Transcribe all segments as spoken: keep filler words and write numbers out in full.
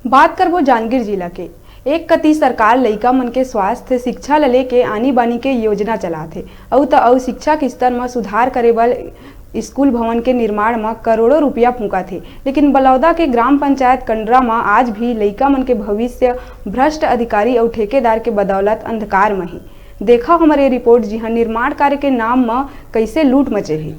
बात करबो जांजगीर जिला के। एक कति सरकार लइका मन के स्वास्थ्य, शिक्षा ल लेके आनी बानी के योजना चलाथे, अउ त अउ शिक्षा के स्तर म सुधार करे बर स्कूल भवन के निर्माण म करोड़ों रुपया फूंकत हे, लेकिन बलौदा के ग्राम पंचायत कंडरा म आज भी लइका मन के भविष्य भ्रष्ट अधिकारी अउ ठेकेदार के बदौलत अंधकार म हे। देखव हमर ये रिपोर्ट, जिहां निर्माण कार्य के नाम म कइसे लूट मचे हे।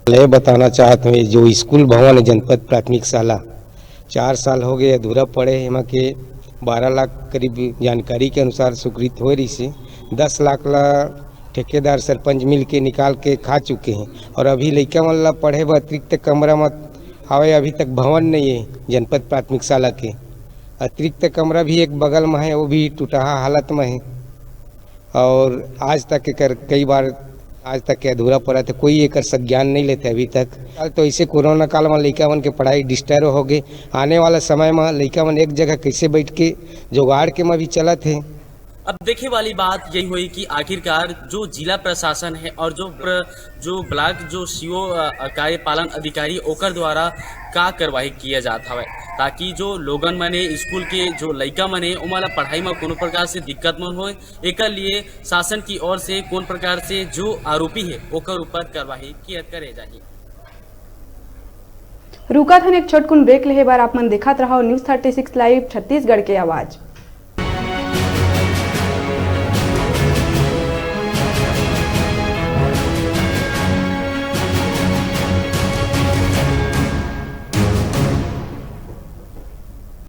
मैं बताना चाहत हूँ, जो स्कूल भवन है जनपद प्राथमिक शाला, चार साल हो गए अधूरा पड़े है। एमा के बारह लाख करीब जानकारी के अनुसार स्वीकृत होए रहिस हे। दस लाख ला ठेकेदार सरपंच मिल के निकाल के खा चुके हैं और अभी लइका मन ला पढ़े बर अतिरिक्त कमरा म आवे, अभी तक भवन नहीं है जनपद प्राथमिक शाला के। अतिरिक्त कमरा भी एक बगल में है, वो भी टुटहा हालत में है और आज तक एकर कई बार आज तक के अधूरा पड़ा थे, कोई एकर संज्ञान नहीं लेते अभी तक। काल तो ऐसे कोरोना काल में लइका मन के पढ़ाई डिस्टर्ब हो गए, आने वाला समय में लइका मन एक जगह कैसे बैठ के जुगाड़ के में भी चलत है। अब देखे वाली बात यही हुई कि आखिरकार जो जिला प्रशासन है और जो प्र, जो ब्लॉक जो सीओ कार्यपालन अधिकारी ओकर द्वारा का कार्रवाई किया जात हवय, ताकि जो लोगन मने स्कूल के जो लइका मने ओमन ला पढ़ाई में कोनो प्रकार से दिक्कत मन होए, एकर लिए शासन की ओर से कौन प्रकार से जो आरोपी है ओकर ऊपर कार्रवाई किया करे जाही। रुकत हन एक छोटकुन ब्रेक लेहे बर। आप मन देखत रहव news thirty six live Chhattisgarh के आवाज।